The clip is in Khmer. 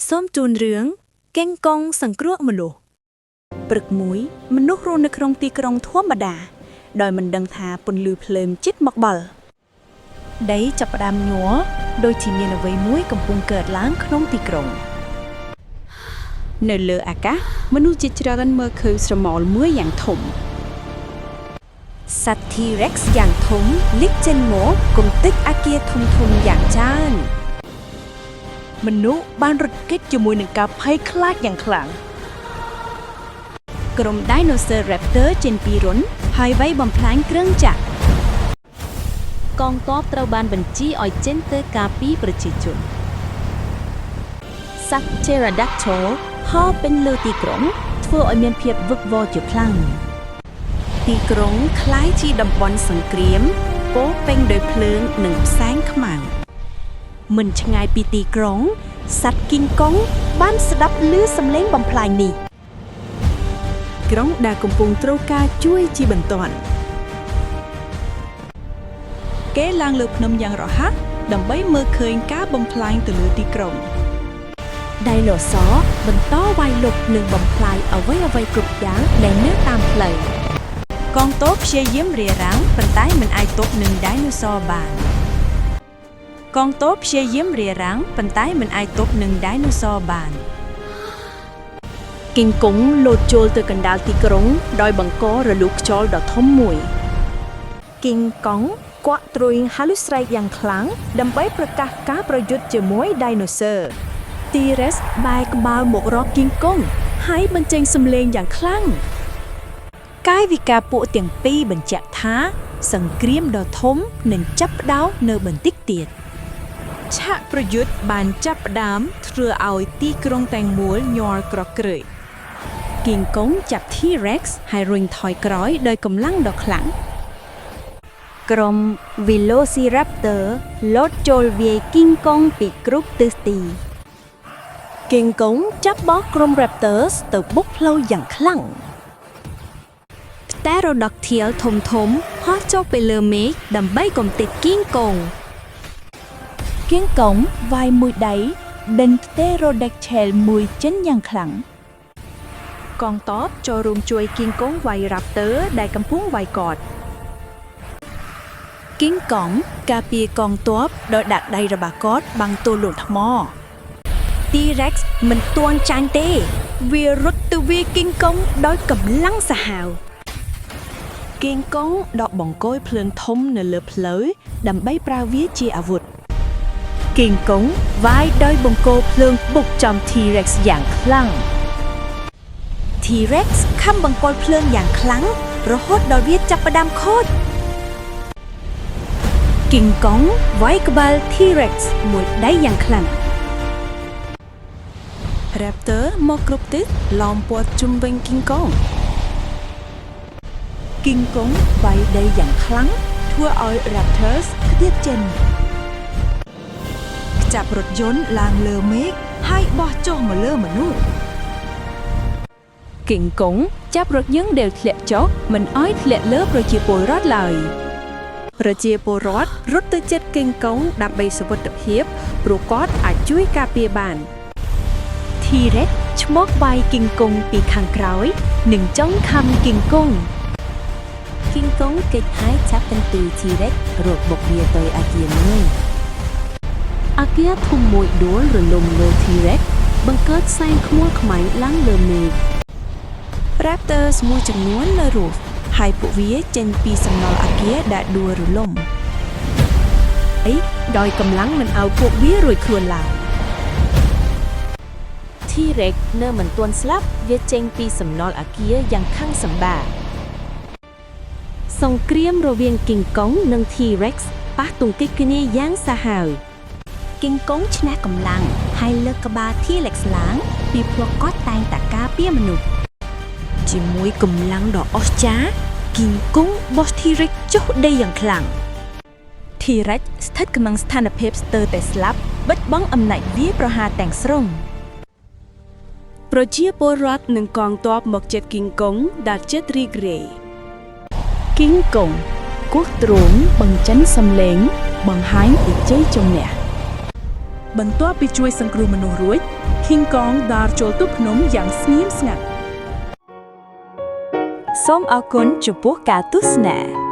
សូមជូនរឿងកេងកងសង្គ្រោះមនុស្សព្រឹកមួយ មនុស្សរស់នៅក្នុងទីក្រុងធម្មតា ដោយមិនដឹងថាពន្លឺភ្លើងជិតមកដល់ដីចាប់ផ្ដើមញ័រដូចជាមានអ្វីមួយកំពុងកើតឡើងក្នុងទីក្រុង នៅលើអាកាសមនុស្សជាច្រើនមើលឃើញស្រមោលមួយយ៉ាងធំសត្វ T-Rex យ៉ាងធំលិចចេញមកគំតិចអាគារធំៗយ៉ាងច្រើន មនុស្សបានរត់គេចជាមួយនឹងការភ័យខ្លាចយ៉ាងខ្លាំង ក្រុម Dinosaur Raptor ចេញពីរុនហើយវាយបំផ្លាញគ្រឿងចក្រ កងទ័ពត្រូវបានបញ្ជាឲ្យចេញទៅការពារប្រជាជនសត្វ Pterodactyl ហោះពេញលើទីក្រុង ធ្វើឲ្យមានភាពវឹកវរជាខ្លាំង ទីក្រុងคล้ายជាតំបន់សង្គ្រាមពោរពេញដោយភ្លើងនិងផ្សែងខ្មៅមិនឆ្ងាយពីទីក្រុងសត្វគីងកុងបានស្ដាប់ឮសំឡេងបំផ្លាញនេះ ក្រុងដែលកំពុងត្រូវការជួយជាបន្ទាន់គេឡើងលើភ្នំយ៉ាងរហ័សដើម្បីមើលឃើញការបំផ្លាញទៅលើទីក្រុង Dinosaur បន្តវាយលុកនិងបំផ្លាញអ្វីៗគ្រប់យ៉ាងដែលនៅតាមផ្លូវ កងទ័ពព្យាយាមរារាំងប៉ុន្តែមិនអាចទប់នឹង Dinosaur បានកងទ័ពព្យាយាមរារាំងប៉ុន្តែមិនអាចទប់នឹង Dinosaur បាន គីងកុងលោតចូលទៅកណ្ដាលទីក្រុង ដោយបង្ករលូកខ្យល់ដ៏ធំមួយគីងកុងគក់ទ្រុយហាលុស្រែកយ៉ាងខ្លាំងដើម្បីប្រកាសការប្រយុទ្ធជាមួយ Dinosaur ទីរេសបែរក្បាលមករកគីងកុងហើយបញ្ចេញសំឡេងយ៉ាងខ្លាំងកាយវិការពួកទាំងពីរបញ្ជាក់ថា សង្គ្រាមដ៏ធំនឹងចាប់ផ្ដើមនៅបន្តិចទៀត ឆាកប្រយុទ្ធបានចាប់ផ្ដើមធ្វើឲ្យទីក្រុងទាំងមូលញ័រក្រក្រើយ គីងកុងចាប់ T-Rex ហើយរុញថយក្រោយដោយកម្លាំងដ៏ខ្លាំង ក្រុម Velociraptor លោតចូលវាយគីងកងពីគ្រប់ទិសទី គីងកុងចាប់បោះក្រុម Raptors ទៅបុកផ្លូវយ៉ាងខ្លាំង Pterodactyl ធំធំហោះចុះទៅលើមេឃដើម្បីកំទេចគីងកង គៀងកុងវាយមួយដៃដេញ Pterodactyl មួយចេញយ៉ាងខ្លាំងកងតបចូលរួមជួយគៀងកុងវាយ Raptor ដែលកំពុងវាយកតគៀងកុងការពារកងទ័ពដោយដាក់ដៃរបស់គាត់បាំងទូលូនថ្ម T-Rex មិនទាន់ចាញ់ទេ វារត់ទៅវាយគីងកុងដោយកម្លាំងសាហាវ គៀងកុងដកបង្គោលភ្លើងធំនៅលើផ្លូវដើម្បីប្រើវាជាអាវុធ គីងកុងវាយដោយបង្គោលភ្លើងបុកចំ T-Rex យ៉ាងខ្លាំង T-Rex ខំបង្គោលភ្លើងយ៉ាងខ្លាំងរហូតដល់វាចាប់ផ្ដើមខូចគីងកុងវាយក្បាល T-Rex មួយដៃយ៉ាងខ្លាំង Raptor មកគ្រប់ទិសឡោមព័ទ្ធជុំវិញគីងកុងគីងកុងវាយដីយ៉ាងខ្លាំងធ្វើឲ្យ Raptors ខ្ទាតចេញចាប់រថយន្តឡើងលើមេឃហើយបោះចុះមកលើមនុស្ស គីងកុងចាប់រថយន្តដែលធ្លាក់ចុះមិនអោយធ្លាក់លើប្រជាពលរដ្ឋឡើយ ប្រជាពលរដ្ឋរត់ទៅជិតគីងកុងដើម្បីសុវត្ថិភាពព្រោះគាត់អាចជួយការពារបាន T-Rex ឈ្មោះវាយគីងកុងពីខាងក្រោយ និងចង់ខំគីងកុង គីងកងគេចហើយចាប់កន្ទុយ T-Rex រកបុកវាទៅអាគារមួយអាគារធំមួយដួលរលំលើ T-Rex បង្កើតផ្សែងខ្មួលខ្មៅឡើងលើមេឃ Raptors មួយចំនួននៅរស់ហើយពួកវាចេញពីសំណល់អគារដែលដួលរលំ ដោយកម្លាំងមិនឲ្យពួកវារួចខ្លួនឡើយ T-Rex នៅមិនទាន់ស្លាប់វាចេញពីសំណល់អាគារយ៉ាងខឹងសម្បារសង្គ្រាមរវាងគីងកុងនិង T-Rex ប៉ះទង្គិចគ្នាយ៉ាងសាហាវ គីងកុងឈ្នះកម្លាំងហើយលើកក្បាល T-Rex ឡើងពីព្រោះគាត់តែងតែការពារមនុស្សជាមួយកម្លាំងដ៏អស្ចារ្យគីងកុងបោះ T-Rex ចុះដីយ៉ាងខ្លាំង T-Rex ស្ថិតក្នុងស្ថានភាពស្ទើរតែស្លាប់បិទបង់អំណាចវាយប្រហារទាំងស្រុងប្រជាពលរដ្ឋនិងកងទ័ពមកជិតគីងកុងដែលចិត្តរីករាយគីងកុងគោះទ្រូងបង្ចិនសំឡេងបង្ហាញពីជ័យជំនះ បន្ទាប់ពីជួយសង្គ្រោះមនុស្សរួច King Kong ដើរចូលទៅភ្នំយ៉ាងស្ងៀមស្ងាត់ សូមអរគុណចំពោះការទស្សនា។